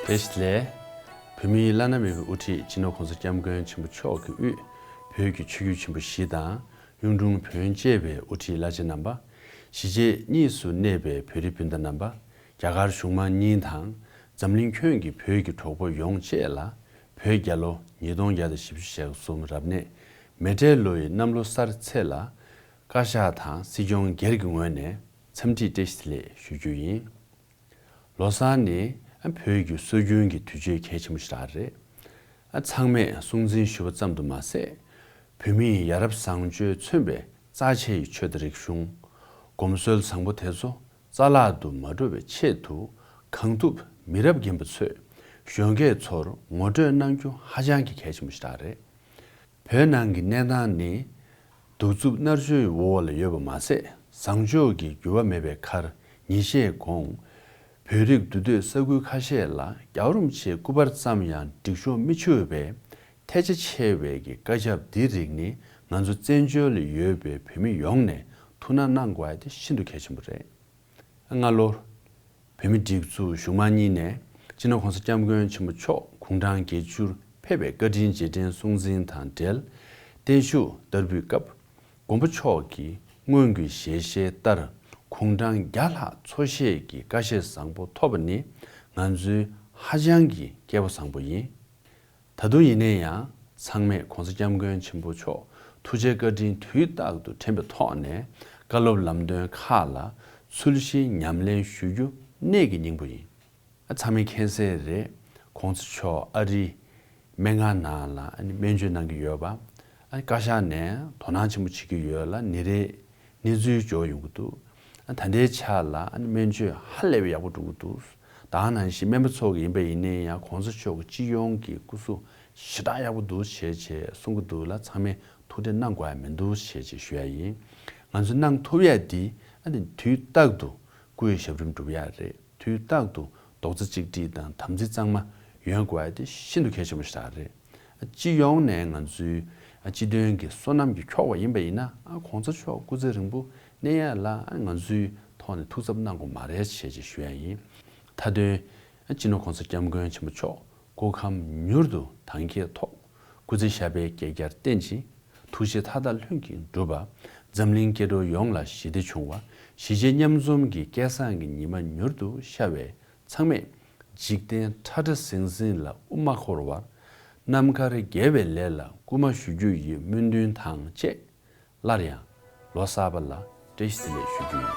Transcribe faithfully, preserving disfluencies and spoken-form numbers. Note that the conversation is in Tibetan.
བཀྲ་ཤིས་བདེ་ལེགས། བོད་མིའི་བླ་ན་མེད་པའི་དབུ་ཁྲིད་སྤྱི་ནོར་༸གོང་ས་༸སྐྱབས་མགོན་ཆེན་པོ་མཆོག་གི་དབུས་བོད་ཀྱི་ཆོས་བརྒྱུད་ཆེན་པོ་བཞི་དང་། གཡུང་དྲུང་བོན་བཅས་པའི་དབུ་ཁྲིད་བླ་ཆེན་རྣམ་པ། གཞིས་བྱེས་གཉིས་སུ་གནས་པའི་བོད་རིགས་སྤུན་ཟླ་རྣམ་པ། རྒྱ་གར་གཞུང་མང་གཉིས་དང་། འཛམ་གླིང་ཁྱོན་གྱི་བོད་ཀྱི་གྲོགས་པོ་ཡོངས་བཅས་ལ། བོད་རྒྱལ་ལོ་ཉིས་སྟོང་བརྒྱ་དང་བཞི་བཅུ་ཞེ་གསུམ་རབ་གནས་མེ་སྤྲེལ་ལོ་ཡི་གནམ་ལོ་གསར་ཚེས་ལ། བཀའ་ཤག་དང་སྲིད་སྐྱོང་སྒེར་གྱི་ངོས་ནས་འཚམས་འདྲི་བཀྲ་ཤིས་བདེ་ལེགས་ཞུ་རྒྱུ་ཡིན། ལོ་གསར་ནི་བོད་ཀྱི་སྲོལ་རྒྱུན་གྱི་དུས་ཆེན་གལ་ཆེན་པོ་ཞིག་རེད། ཚང་མས་སྲུང་བརྩི་ཞུ་བ་ཙམ་དུ་མ་ཟད། བོད་མིའི་ཡ་རབས་བཟང་སྤྱོད་མཚོན་པའི་རྩ་ཆེ་བའི་ཆོས་དང་རིག་གཞུང་། གོམས་སྲོལ་བཟང་པོ་དེ་ཚོ་རྩ་བརླག་ཏུ་མ་འགྲོ་བའི་ཆེད་དུ་གང་ཐུབ་མི་རབས་རྒན་པ་ཚོས་གཞོན་སྐྱེས་ཚོར་ངོ་སྤྲོད་གནང་རྒྱུ་ཧ་ཅང་གི་གལ་ཆེན་པོ་ཞིག་རེད། བོད་ནང་གི་གནས་སྟངས་ནི། གདུག་རྩུབ་མནར་གཅོད་འོག་ལ་ཡོད་པ་མ་ཟད། བཟང་ཕྱོགས་ཀྱི་འགྱུར་བ་མེད་པའི་ཁར། ཉིན་ཤས་གོང་། བོད་རིགས་འདུས་སྡོད་ས་ཁུལ་ཁ་ཤས་ལ་རྒྱལ་བ་རིན་པོ་ཆེའི་སྐུ་པར་ཙམ་ཡང་སྒྲིག་ཤོག་མི་ཆུད་པའི་ཐལ་ཆ་ཆེ་བའི་གི་བཀའ་ཁྱབ་འདིའི་རིགས་ནི། ང་ཚོ་བཙན་བྱོལ་ལ་ཡོད་པའི་བོད་མི་ཡོངས་ནས་ཐུགས་སྣང་གནང་དགོས་ཡ་དེ་ཤིན་ཏུ་གལ་ཆེན་པོ་རེད། སྔ་ལོར། བོད་མིའི་སྒྲིག་འཛུགས་གཞུང་མང་གཉིས་ནས་སྤྱི་ནོར་༸གོང་ས་༸སྐྱབས་མགོན་ཆེན་པོ་མཆོག་དགུང་གྲངས་བརྒྱད་ཅུར་ཕེབས་པའི་བཀའ་དྲིན་རྗེས་དྲན་སྲུང་བརྩི་དང་འབྲེལ། བརྟན་བཞུགས་བསྟར་འབུལ་སྐབས། མགོན་པོ་མཆོག་གིས་སྔོན་གྱི་ཞལ་བཞེས་ལྟར་དགུང་གྲངས་བརྒྱ་ལྷག་འཚོ་བཞེས་ཀྱི་བཀའ་བཞེས་བཟང་པོ་ཐོབ་པ་ནི་ང་ཚོའི་ཧ་ཅང་གི་སྐལ་བ་བཟང་པོ་ཡིན། ད་དུང་ཡིན་ན་ཡང་ཚང་མས་༸གོང་ས་༸སྐྱབས་མགོན་ཆེན་པོ་མཆོག་ཐུགས་རྗེ་བཀའ་དྲིན་དུས་རྟག་ཏུ་དྲན་པའི་ཐོག་ནས་བཀའ་སློབ་ལམ་སྟོན་ཁག་ལ་ཚུལ་བཞིན་ཉམས་ལེན་ཞུ་རྒྱུ་གནད་ཀྱི་སྙིང་པོ་ཡིན། ཚང་མས་མཁྱེན་གསལ་རེད། ༸གོང་ས་མཆོག་ཨ་རིའི་སྨན་ཁང་ནང་ལ་སྨན་བཅོས་གནང་གི་ཡོད་པ། བཀའ་ཤག་ནས་དོ་སྣང་ཆེན་པོ་བྱེད་ཀྱི་ཡོད་ལ། ཉིན་རེ་གནས་ཚུལ་འབྱོར་ཡོང་གི་འདུག་ད་ལྟའི་ཆ་ལ་སྨན་བཅོས་ཧ་ལས་པའི་ཡག་པོ་འགྲོ་གི་འདུག་ད་ག་ནང་བཞིན་སྨན་པ་ཚོ་གི་ཡིན་པ་ཡིན་ན་ཡང་༸གོང་ས་མཆོག་གི་སྤྱི་ཡོངས་ཀྱི་སྐུ་གཟུགས་ཞེ་དྲག་ཡག་པོ་འདུག་བྱས་བྱས་གསུང་གི་འདུག་ལ། ཚང་མས་ཐུགས་ཁྲལ་གནང་དགོས་ཡ་མི་འདུག་བྱས་བྱས་ཞུ་ཡ་ཡིན། ང་ཚོས་གནང་ཐུབ་ཡ་འདི་ཨ་ནི་དུས་རྟག་ཏུ་སྐུའི་ཞབས་རིམ་སྒྲུབ་ཡ་རེད། དུས་རྟག་ཏུ་རྡོག་རྩ་གཅིག་སྒྲིལ་དང་དམ་ཚིག་གཙང་མ་ཡོང་དགོས་ཡ་དེ་ཤིན་ཏུ་གལ་ཆེན་པོ་ཞིག་རེད། སྤྱི་ཡོངས་ནས་ང་ཚོའི་སྤྱི་དོན་གྱི་བསོད་ནམས་ཀྱིས་འཁྱོག་པ་ཡིན་པ་ཡིན་ན། ༸གོང་ས་མཆོག་སྐུ་ཚེ་རིང་པོ་གནས་ཡ་ལ་ང་ཚོའི་ཐོག་ནས་ཐུགས་འཚབ་གནང་དགོས་མ་རེད་ཞེས་ཞུ་ཡ་ཡིན། མཐའ་དོན། སྤྱི་ནོར་༸གོང་ས་༸སྐྱབས་མགོན་ཆེན་པོ་མཆོག་སྐུ་ཁམས་མྱུར་དུ་དྭངས་ཁྱེད་ཐོག་སྐུ་ཚེ་ཞབས་པད་བསྐལ་བརྒྱར་བརྟན་ཅིང་། ཐུགས་བཞེད་མཐའ་དག་ལྷུན་གྱིས་འགྲུབ་པ། འཛམ་གླིང་སྐྱེ་འགྲོ་ཡོངས་ལ་ཞི་བདེ་འབྱུང་བ། གཞིས་བྱེས་མཉམ་འཛོམས་ཀྱི་སྐལ་བཟང་གི་ཉི་མ་མྱུར་དུ་ཤར་བའི་ཚང་མས་འཇིག་རྟེན་ཁྲ་ཁྲ་ཟིང་ཟིང་ལ་དབུ་མ་འཁོར་བར། རྣམ་དཀར་དགེ་བའི་ལས་ལ་སྐུལ་མ་ཞུ་རྒྱུ་ཡི་སྨོན་འདུན་དང་བཅས། སླར་ཡང་ལོ་གསར་པ་ལ་བཀྲ་ཤིས་བདེ་ལེགས་ཞུ་རྒྱུ་ཡིན།